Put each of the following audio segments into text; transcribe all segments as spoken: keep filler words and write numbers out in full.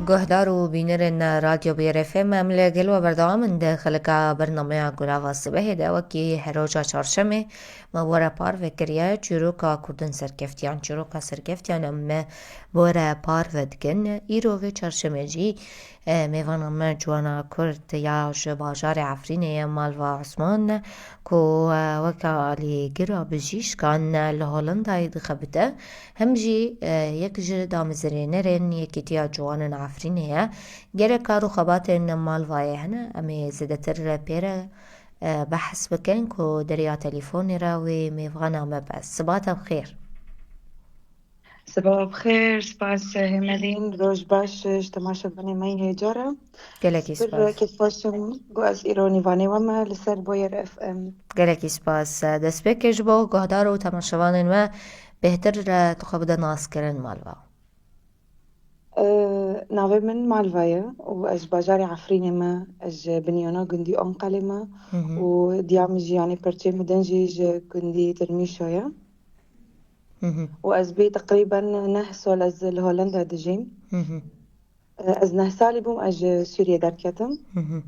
Guhdar û bînerên Radyo Bêr F M, em li gel we berdewam in di xelika bernameya Gulava Sibehê de. Wekî her roja çarşemê me bi we re parve kiriye çîroka Kurdin serkeftiyan. Çîroka serkeftiyan em me bi we re parve dikin. Îro vê çarşemê jî, e, mêvana me Ciwana Kurd ya ji bajarê Efrînê ye, Malva Osman, ku, e, weke alîgira bijîşkan li Hollandayê dixebite, hem jî, e, yek ji damezrênerên Yekîtiya Ciwanên Efrînê ye. Gelek kar û xebatên Malvayê hene, em ê zêdetir pê re, e, behs bikin ku di riya telîfonê re wê mêvana me be. Sibata bi xêr. Siba bi xêr, spas Hêmelîn, roj baş ji temaşevanê me yê hêja re. Gelekî Pir spas. Kêfxweş im ku ez îro nîvanê we me li ser Boyer F M. Gelekî spas. Destpêkê ji bo guhdar û temaşevanên me bêhtir, e, tu xwe bide naskirin, Malva. E, navê min Malva ye û ez ji bajarê Efrînê me, ez ji binyana gundî Anqelê me Hı hı. û diya min jî, yanî perçê min din jî ji gundî Tirmîşa ye. Hı hı. Û ez bê teqrîben neh sal ez li Holanda dijîm. Hı hı. E, ez neh salî bûm, ez ji Sûriyê derketim. Hı hı.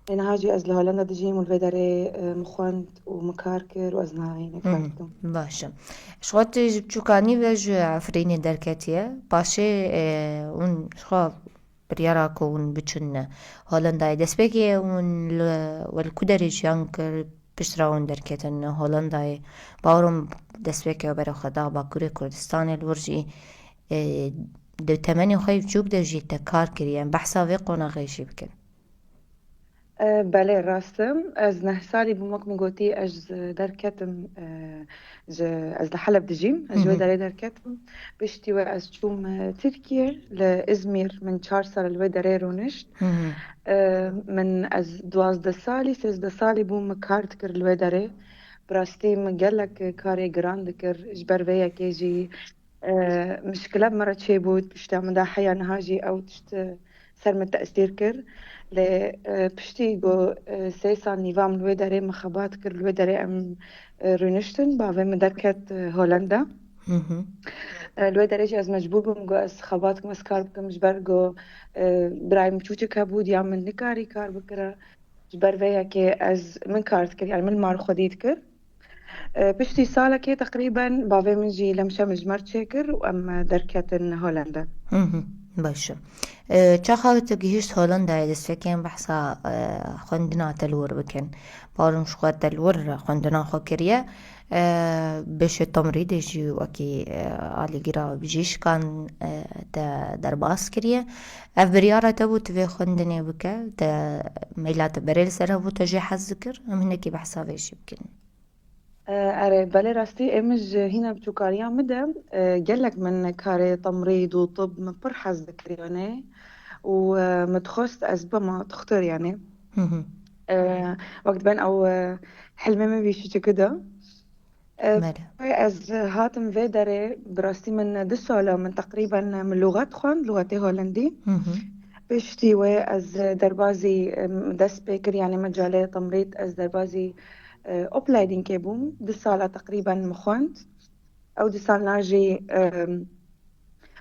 Ê niha jî ez li Holanda dijîm û li vê derê, e, min xwend û min kar kir û ez niha yine Hı hı. kar dikim. Baş e. Ji xwe tu ji biçûkanî ve ji Efrînê derketiye. Paşê, e, hûn ji xwe biryara ku hûn biçin Holandayê. Destpêkê hûn li, we li ku derê jiyan kir, piştre hûn derketin Holandayê? Bawerim destpêkê we berê xwe da Bakurê Kurdistanê, li wir jî, e, di temenê xwe yê biçûk de jî te kar kiriye. Em behsa vê qonaxê jî bikin. E, belê, rast e. Ez neh salî bûm, wek min gotî, ez derketim, e, ji, ez li Heleb dijîm. Ez ji wê Hı hı. derê derketim. Piştî wê ez çûm, e, Tirkiye, li Îzmîr. Min çar sal li wê derê rûnişt. Hı hı. E, min, ez duwazdeh salî, sêzdeh salî bûm, min kar dikir li wê derê. Bi rastî min gelek karê giran dikir. Ji ber vê yekê jî, e, mişkile bi min re çêbû, tişta min de heya niha jî ew tişt, e, ser min tesîr kir. Lê, e, piştî ku, e, sê sal nîva min li wê derê min xebat kir, li wê derê em, e, rûniştin, bavê min derket, e, Holanda. Hı hı. E, li wê derê jî ez mecbûr bûm ku ez xebat bikim, ez kar bikim, ji ber ku, e, birayê min çûçik hebû, diya min nikarî kar bikira. Ji ber vê yekê ez, min kar dikir, yani min mar xwedî dikir. E, piştî salekê teqrîben bavê min jî lemşe min ji me re çêkir û em, e, derketin Holanda. Hı hı, baş e. E, çaxa tu gihişt Holandayê, destpêkê em behsa, e, xwendina te li wir bikin. Bawerim ji xwe te li wir xwendina xwe kiriye. E, beşê temrîdê jî wekî, e, alîgira bijîşkan, e, te derbas kiriye. Ev biryara te bû tu vê xwendinê bike, te meyla te berê li ser hebû, te jê hez dikir? Em hinekî behsa vê jî bikin. E, erê, belê rastî, ê min ji hîna biçûkariya min de, e, gelek min karê temrîd û tib min pir hez dikir, yanê, û, e, min dixwest ez bima dixtir, yanê. Hı hı. E, wek diben ew, e, hilmê min vî şiçiki de. E, Belê. Ez hatim vê derê, bi rastî min du sala min teqrîben min lûxet xwend, lûxetê holendî. Hı hı. Piştî wê ez derbazî, em, dest pê kir, yanî mecalê temrîd, ez derbazî, e, opleidingê bûm. Du sala teqrîben min xwend. Ew du salna jî, em,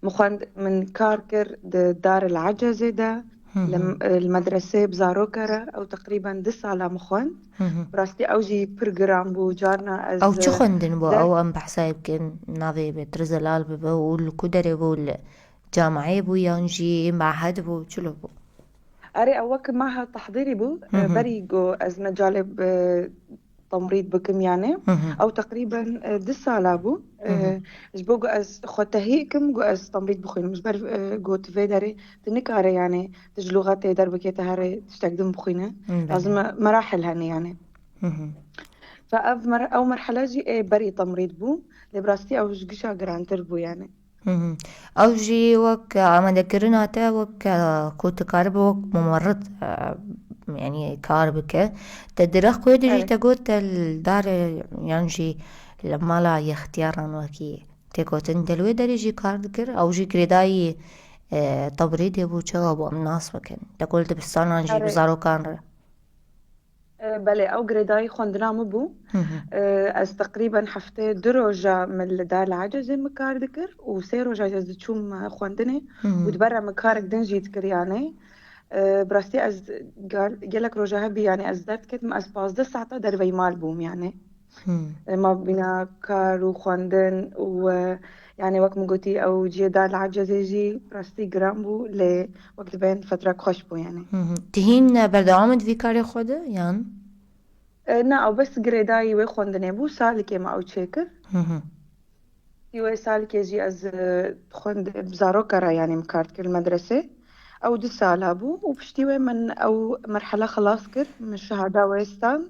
min xwend, min kar kir di Dar el Ecezê de, Hı hı. li, li medresê bi zaroka re, ew teqrîben du sala min xwend. Hı hı. Bi rastî ew jî pir giran bû, carna ez Ew çi xwendin bû? der- Ew em behsayê bikin, navê bê, pir zelal bibe û li ku derê bû, li camiyê bû yan jî mehed bû, çilo bû? Erê, ew wek meha tehdîrî bû. Hı hı. Berî ku ez mecalê bi temrîd bikim, yanê. Hı hı. Ew teqrîben, e, du sala bû. Hı hı. E, ji bo ku ez xwe tehî kim ku ez temrîd bixwînim. Ji ber, e, ku tu vê derê tu nikare, yanê, tu ji lûxetê derbikê te here tiştek din bixwîne. Hı, belê. Lazim e merahil hene, yanê. Hı hı. Fe ev mer-, ew merhele jî ê berî temrîd bû. Lê bi rastî ew ji gişa girantir bû, yanê. Hı hı. Ew jî wek amadekirina te, wek, e, ku tu karibe wek mumerrid, e, yanî kar bike. Te di rex ku de jî Evet. te got te li darê yan jî li mala yextiyaran wekî tê gotin, te li wê derê jî kar dikir. Ew jî girêdayî, e, tebrîdê bû, çawa bû em nas bikin. Te got li dibistanan jî bi Evet. zarokan re. Belê, ew girêdayî xwendina min bû. Hı hı. E, ez teqrîben heftê du roja min li Dar li Ecezê min kar dikir û sê roja ez diçûm xwendinê Hı hı. û di ber re min karek din jî dikir, yanî. E, bi rastî ez gal-, gelek roja hebî, yanî ez derdiketim, ez pazdeh saeta derveyî mal bûm, yanî. Hı. E, ma bîna kar û xwendin û, e, yanî wek min gotî, ew cihê Dar li Ecezê jî bi rastî giran bû, lê wek dibên fetrek xweş bû, yanî. Hı hı. Tu hîn berdewam î di vî karê xwe de, yan? E, na, ew bes girêdayî wê xwendinê bû, salikê me ew çêkir. Hı hı. Wê salikê jî ez, e, xwend-, bi zaroka re, yanî min kar dikir li medresê. Ew du sala bû û piştî wê min ew merhele xilas kir, min şehada wê stand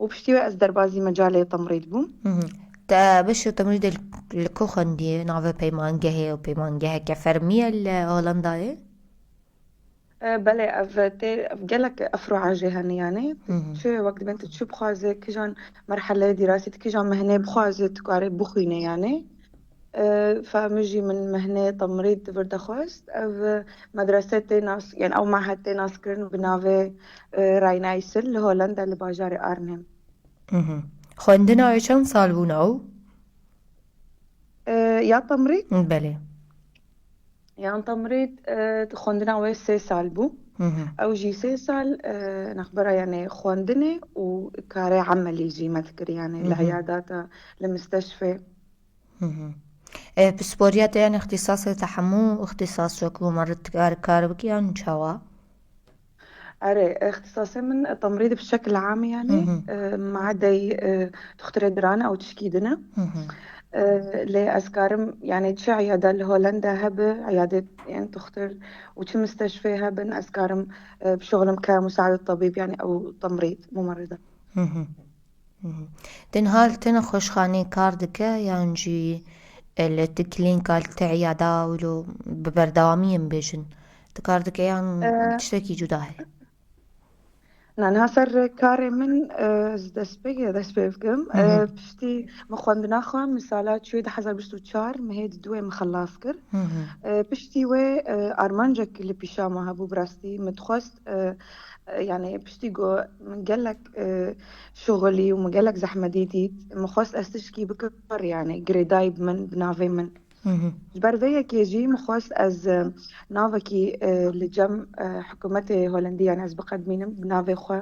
û piştî wê ez derbazî mecalê temrîd bûm. Hı hı. Te beşê temrîdê li, li ku xwendiye? Navê peymangehê û peymangeheke fermî ye li Holandayê? E, belê, ev tê, ev gelek efroa jê hene, yanî. Hı hı. Çi wek dibên tu çi bixwaze, kijan merhele dîrasî, tu kijan mehnê bixwaze, tu karê bixwîne, yanî. E, fa min jî min mehnê temrîd vir de xwest. Ev medrese tê nas, yanî ew mahed tê naskirin bi navê, e, Rhein-IJssel li Holanda li bajarê Arnhem. Hı hı. Xwendina wê çend sal bûn ew? E, ya temrîd? Belê. Yan temrîd, e, xwendina wê sê sal bû. Hı hı. Ew jî sê sal, e, nexbera, yanî xwendinê û karê emelî jî me dikir, yanî Hı li hı. eyadata, li misteşfê. Hı hı. E, pisporiya te, yanî îxtîsasê te hemû îxtîsas wek mumerid kar, kar bikî yan çawa? Erê, îxtîsasê min temrîd bi şekil am, yanî, Hı hı. e, ma dey, e, dixtirê diran ew tişkî din e. Hı hı. E, lê ez karim, yanî çi eyade li Holanda hebe, eyadê, yanî dixtir û çi misteşfê hebin, ez karim, e, bişuxulim ke musaid tabîb, yanî ew temrîd, mumerrida. Hı hı. Hı hı. Din hal te nexweşxanê kar dike yan jî, e, li ti klînka, li ti eyada wilo bi berdewamî em bêjin? Ti kar dike yan E, tiştekî cuda heye? Na, niha ser karê min, e, ez dest pê, dest pê bikim. Hı hı. E, piştî min xwendina xwe, min sala çûyê du hezar bîst û çar, mehê di duwê min xelas kir. Hı hı. E, piştî wê, e, armancek li pîşa me hebû, bi rastî min dixwest, e, e, yanî piştî ku min gelek, e, şuxulî û min gelek zehmetî dît, min xwest ez tişkî bikim, yanî girêdayî bi min, bi navê min. Hı hı. Ji ber vê yekê jî min xwest ez, e, navekî, e, li cem, e, hikûmetê Holendî, yanî ez biqedmînim bi navê xwe.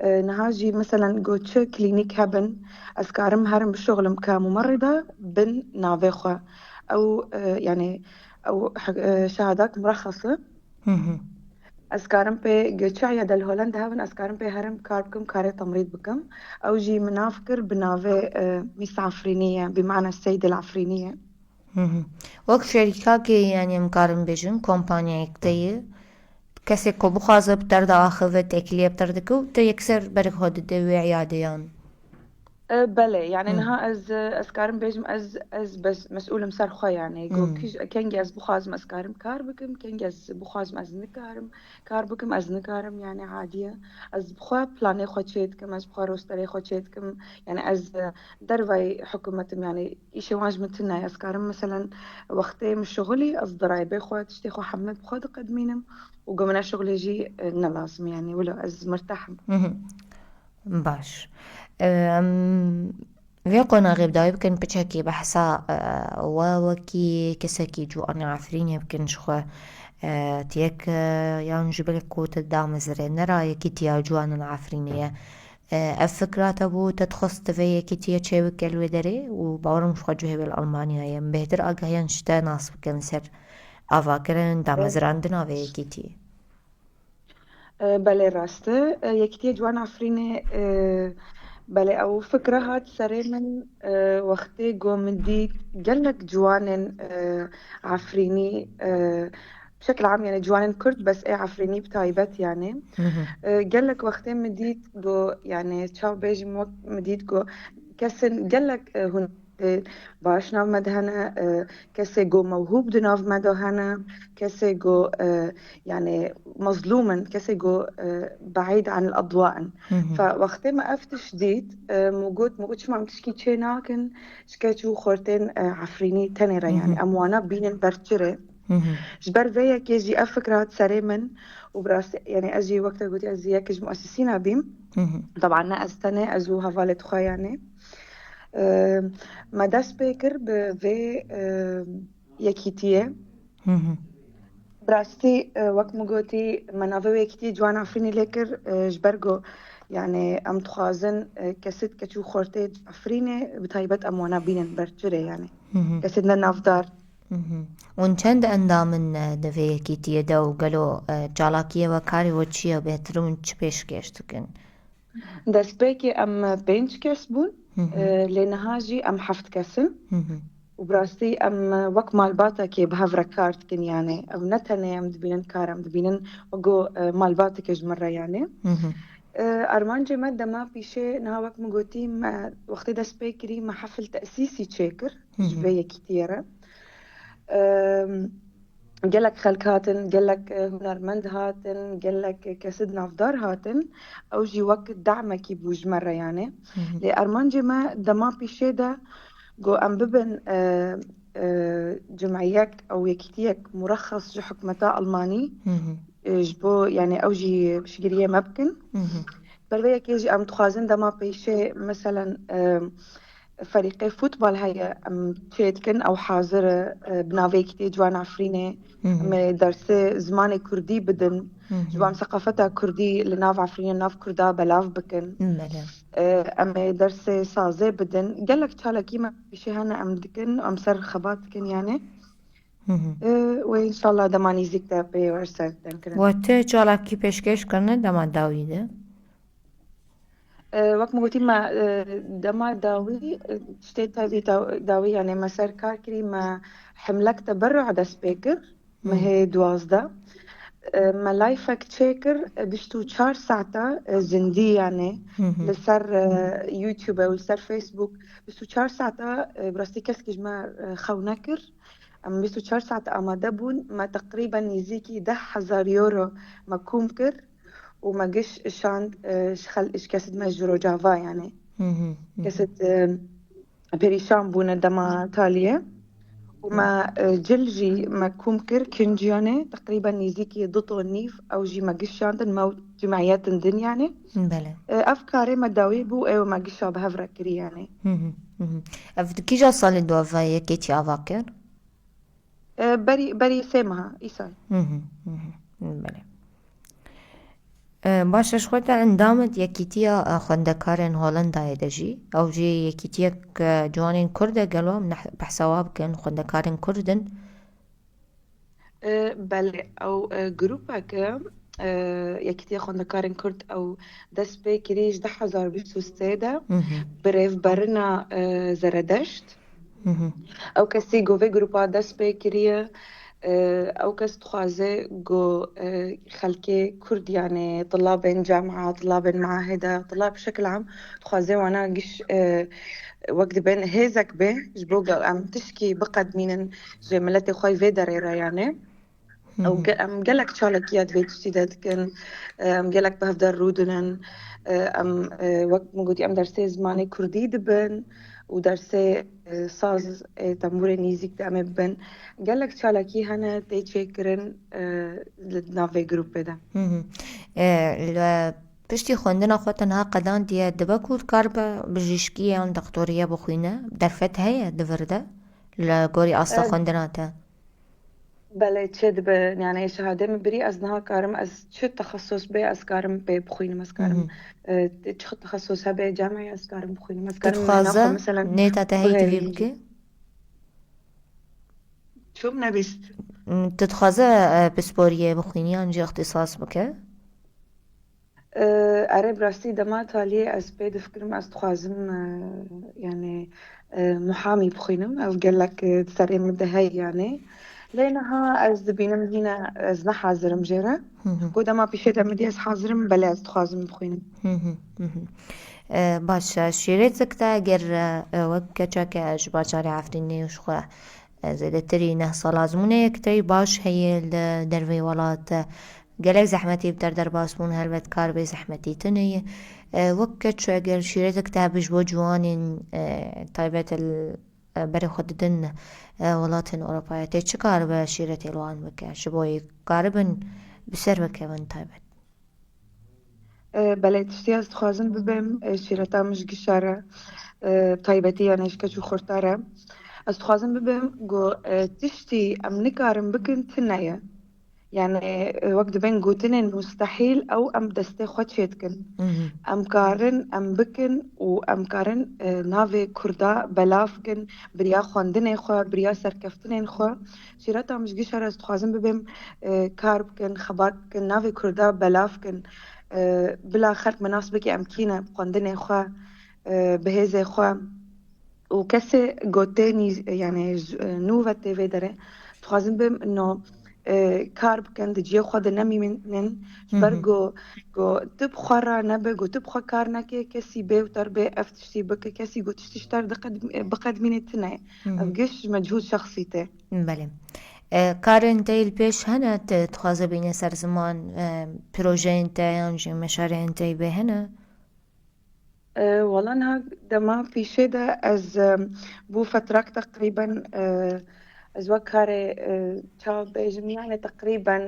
E, niha jî meselen ku çi klînîk hebin, ez karim herim bişuxulim ke mumerrida bin navê xwe. Ew, e, yanî ew he-, e, şehadak murexes e. Hı hı. Ez karim pê, ku çi eyade li Holanda hebin, ez karim pê herim kar bikim, karê temrîd bikim. Ew jî min nav kir bi navê, e, Miss Efrînî ye, bi mana Seyd el Efrînî ye. Hı hı. Wek şerîkakê, yanî em karin bêjin, kompanyayek te ye. Kesê ku bixwaze bi te re diaxive, têkiliyê bi te re dike û te yekser berek xwe dide wê eyadê yan? E, belê, yanî Hı. niha ez, e, ez karim bêjim, ez, ez bes mesûl im ser xwe, yanî. Ku Hı. kij-, kengî ez bixwazim, ez karim kar bikim, kengî ez bixwazim, ez nikarim kar bikim, ez nikarim, yanî adî ye. Ez bi xwe planê xwe çê dikim, ez bi xwe rosterê xwe çê dikim. Yanî ez, e, dervayî hikûmet im, yanî îşê wan ji min tune ye. Ez karim, meselen, wextê min şixulî, ez dirayê bê xwe, tiştê xwe hemû bi xwe diqedmînim û ku min ne şixulê jî, e, ne lazim, yanî wilo ez mirtah im. Hı hı. Baş. Em, vê qonaxê bi dawî bikin, piçekî behsa, e, we wekî kesekî ciwanê Efrînê bikin ji xwe. E, tu yek, e, yan jî belê ku te damezirênera Yekîtiya Ciwanan Efrînê ye. E, ev fikra te bû, te dixwest tu vê yekîtiyê çêbike li wê derê û bawerim ji xwe cihê wê li Almanyayê ye. Em bêhtir agahiyan ji te nas bikin ser avakirin, damezirandina vê yekîtiyê. E, belê, rast e. E, Yekîtiya Ciwan Efrînê, e, belê, ew fikra hat serê min, e, wextê ku min dît gelek ciwanên, e, Efrînî, e, bi şekil am, yanî ciwanên Kurd, bes ê Efrînî bi taybet, yanî. Hı hı. E, gelek wextê min dît ku, yanî, çawa bêjim, wek min dît ku kesên gelek, e, hûn e, baş nav me de hene, e, kesê ku mewhûb di nav me de hene, kesê ku, e, yanî mezlûm in, kesê ku, e, بعيد عن الأضواء in. Hı hı. Fe wextê me ev tişt dît, e, min got, min got, çima em tişkî çê nakin, ji keç û xortên, e, Efrînî tenê re, Hı hı. yanî em wana bînin ber çi rê. Hı hı. Ji ber vê yekê jî ev fikra hat serê min û bi rastî, yanî ez jî wek te gotî, ez jî yek ji muesisîna bîm. Teban ne ez tenê, ez û hevalê xwe yanî. E, me dest pê kir bi vê, e, yekîtiyê. Bi rastî, e, wek min gotî, me navê wê yekîtiyê Ciwan Efrînê lê kir, e, ji ber ku, yanî em dixwazin, e, kesêt keç û xortê Efrînê, bi taybet em wana bînin ber çirê, yanî kesêt ne navdar. Hûn çend endam in, e, di vê yekîtiyê de û gelo, e, çalakiyê we, karê we çi ye, bêhtir hûn çi pêşkêş dikin? Destpêkê em pênc kes bûn, e, lê niha jî em heft kes in. Û bi rastî em wek malbatekê bi hev re kar dikin, yanî ev ne tenê em dibînin kar, em dibînin wek ku, e, malbateke ji min re yanî. E, armancê me dema pîşê, niha wek min gotî, me wextê dest pê kirî, me hefil tesîsî çêkir ji vê yekîtiyê re. Em, gelek xelk hatin, gelek, e, hunermend hatin, gelek kesêt navdar hatin. Ew jî wek damekî bû ji me re yanî. Lê armancê me dema pîşê de ku em bibin, e, e, cimeyek ew yekîtiyek murexxes ji hikûmeta Almanî, e, ji bo, yanî ew jî piştgiriyê me bikin. Ber vê yekê jî em dixwazin dema pêşê, meselen, e, ferîqê futbol heye, em çê dikin, ew hazir e, e, bi navê yekîtiyê Ciwan Efrînê. Em ê dersê zimanê kurdî bidin. Ji bo em seqafeta kurdî li nav Efrînê, nav kurda belav bikin. E, em ê dersê sazê bidin. Gelek çalakî me pêşê hene em dikin, em ser xebat dikin yanî. E, wê înşallah dema nîzîk de pê were ser deng kirin. We tu çalakî pêşkêş kirine dema dawî de? E, wek min gotî me, e, dema dawî, e, tiştê tevî daw-, dawî, yanî me ser kar kirî, me himlek teberru'a dest pê kir, mehê duwazdeh. E, me layfek çêkir, e, bîst û çar saeta, e, zindî, yanî li ser, e, YouTube û li ser Facebook bîst û çar saeta, e, bi rastî kesekî ji me, e, xew nekir. Em bîst û çar saet amade bûn, me teqrîben nîzîkî deh hezar euro me kûm kir û me giş şand, e, ji xel-, ji kesêt me ji Rojava yanî. Kesêt, e, perîşan bûne dema taliyê. Û me, e, cil jî me kûm kir, kinciyanê teqrîben nîzîkî du ton nîv, ew jî me giş şandin, me û cimeyetên din yanî. Belê. E, ev karê me dawî bû, ew me gişa bi hev re kirî yanî. Ev di kîja salê du ava yekêtî ava kir? E, berî, berî sê meha, îsal. Belê. E, baş e, ji xwe te endam it Yekîtiya, e, Xwendekarên Hollandayê de jî. Ew jî yekîtiyek, e, ciwanên Kurd e, gelo em neh-, behsa wa bikin, xwendekarên Kurd in. E, belê, ew, e, grûpeke, e, Yekîtiya Xwendekarên Kurd, ew dest pê kirî ji du hezar bîst û sê de, bi rêvberina, e, Zeredeşt. Ew kesî ku vê grûpa dest pê kiriye, e, ew kes dixwaze ku, e, xelkê Kurd, yanî tulabên camia, tulabên meahêda, tulab bi şekil am, dixwaze wana giş, e, wek dibên hêzek bê, ji bo ku em tişkî biqedmînin ji miletê xwe yê vê derê re, yanî. Ew ge-, em gelek çalakiya di vê tiştî de dikin. Em gelek bi hev de rûdinin. Em, e, wek min gotî, em dersê zimanê kurdî dibin û dersê, e, saz, e, tembûrê nîzîk de em ê bibin. Gelek çalakî hene tê çêkirin, e, li nav vê grûpê de. E, li piştî xwendina xwe te niha qedandiye, dibe ku dikaribe bijîşkî yan dextorî bixwîne? Derfet heye di vir de li gorî asta xwendina te? Belê, çêdibe, yani şehadê min birî, ez niha karim, ez çi texesus bê, ez karim pê bixwînim, ez karim, e, çi texesus hebe, camiye ez karim bixwînim, ez karim nêta xwe, mesela, nêta te heyî tivî bike? Çûm nebîst. Tu dixwaze, e, pisporiyê bixwînî yan jî ixtîsas bike? Erê, bi rastî dema taliyê ez pê difikirim, ez dixwazim, e, yani, e, muhamî bixwînim. Ev gelek, e, di serê min de heye yani. Lê niha ez dibînim hîne ez ne hazir im jê re. Ku dema pîşê de min dî ez hazir im, belê ez dixwazim bixwînim. E, baş e, şîretek te eger, e, wek keçeke ji bajarê Efrînê û ji xwe, e, zêdetirî neh sal azmûneyek te yî baş heye li derveyî welat, e, gelek zehmetî bi te re derbas bûn, helbet kar bê zehmetî tune ye. E, wek keç eger şîretek te hebe ji bo ciwanên, e, taybet li, e, berê xwe didin, e, welatên Ewropayê, tê çi karibe şîretê li wan bike? Ji bo yê karibin bi ser ve kevin taybet. Belê, tiştî ez dixwazim bibêm şîreta min ji gişa re, taybetî yanî ji keç û xurta re. Ez dixwazim bibêm ku tiştî em nikarin bikin tune ye. Yani wek dibên gotinên mustehîl ew em destê xwe çêdikin. Em karin em bikin û em karin navê Kurda belav bikin, bi riya xwendinê xwe, bi riya serkeftinên xwe. Şîreta min ji gişa re ez dixwazim bibêm kar bikin, xebat bikin, navê Kurda belav bikin. Bila xelk bi nas bike em kî ne, bi xwendinê xwe, bi hêzê xwe. Û kesê gotê nî, yani nû ve tê vê derê, dixwazim bêm no kar bikin, di cihê xwe de nemînin. Ji ber ku, ku tu bi xwe re nebe, ku tu bi xwe kar neke, kesî bê û ter bê ev tiştî bike, kesî ku tiştî ji ter biqedmînê tune ye. Ev giş ji mechûl şexsî tê. Belê. Karên te li pêş hene, tu dixwaze bîne ser ziman, projeyên te yan jî meşareyên te bê hene? Wela niha dema pîşê de ez bû fetrak teqrîben ez wek karê çawa bêjim, yani teqrîben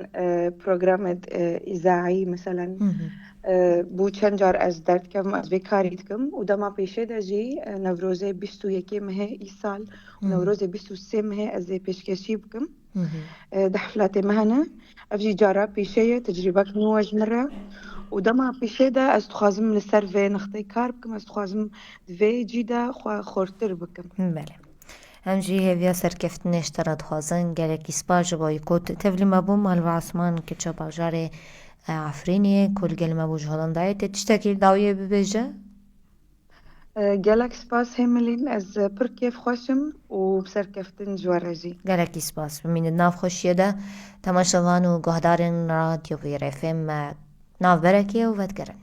programê îzaî meselen bû çend car ez derdikevim, ez vê karî dikim û dema pêşê de jî Newrozê bîst û yekê mehê îsal û Newrozê bîst û sê mehê ez ê pêşkêşî bikim. Di heflatê me hene. Ev jî cara pîşê ye, tecrîbek nû e ji min re. Û dema pîşê de ez dixwazim li ser vê nextê kar bikim, ez dixwazim di vê cî de xwe xortir bikim. Belê. Em jî hêviya serkeftinê ji te re dixwazin. Gelekî spas ji bo ku tu tevlî me bû. Malva Osman, keça bajarê Efrînê, ku li gel me bû ji Holandayê. Tê tiştekî li dawiyê bibêje? Gelek spas Hêmilîn, ez pir kêfxweş im û bi serkeftin ji we re jî. Gelekî spas. Bimînin di nav xweşiyê de. Temaşevan û guhdarên Radyo Heyr F M me navberekê û vedigerin.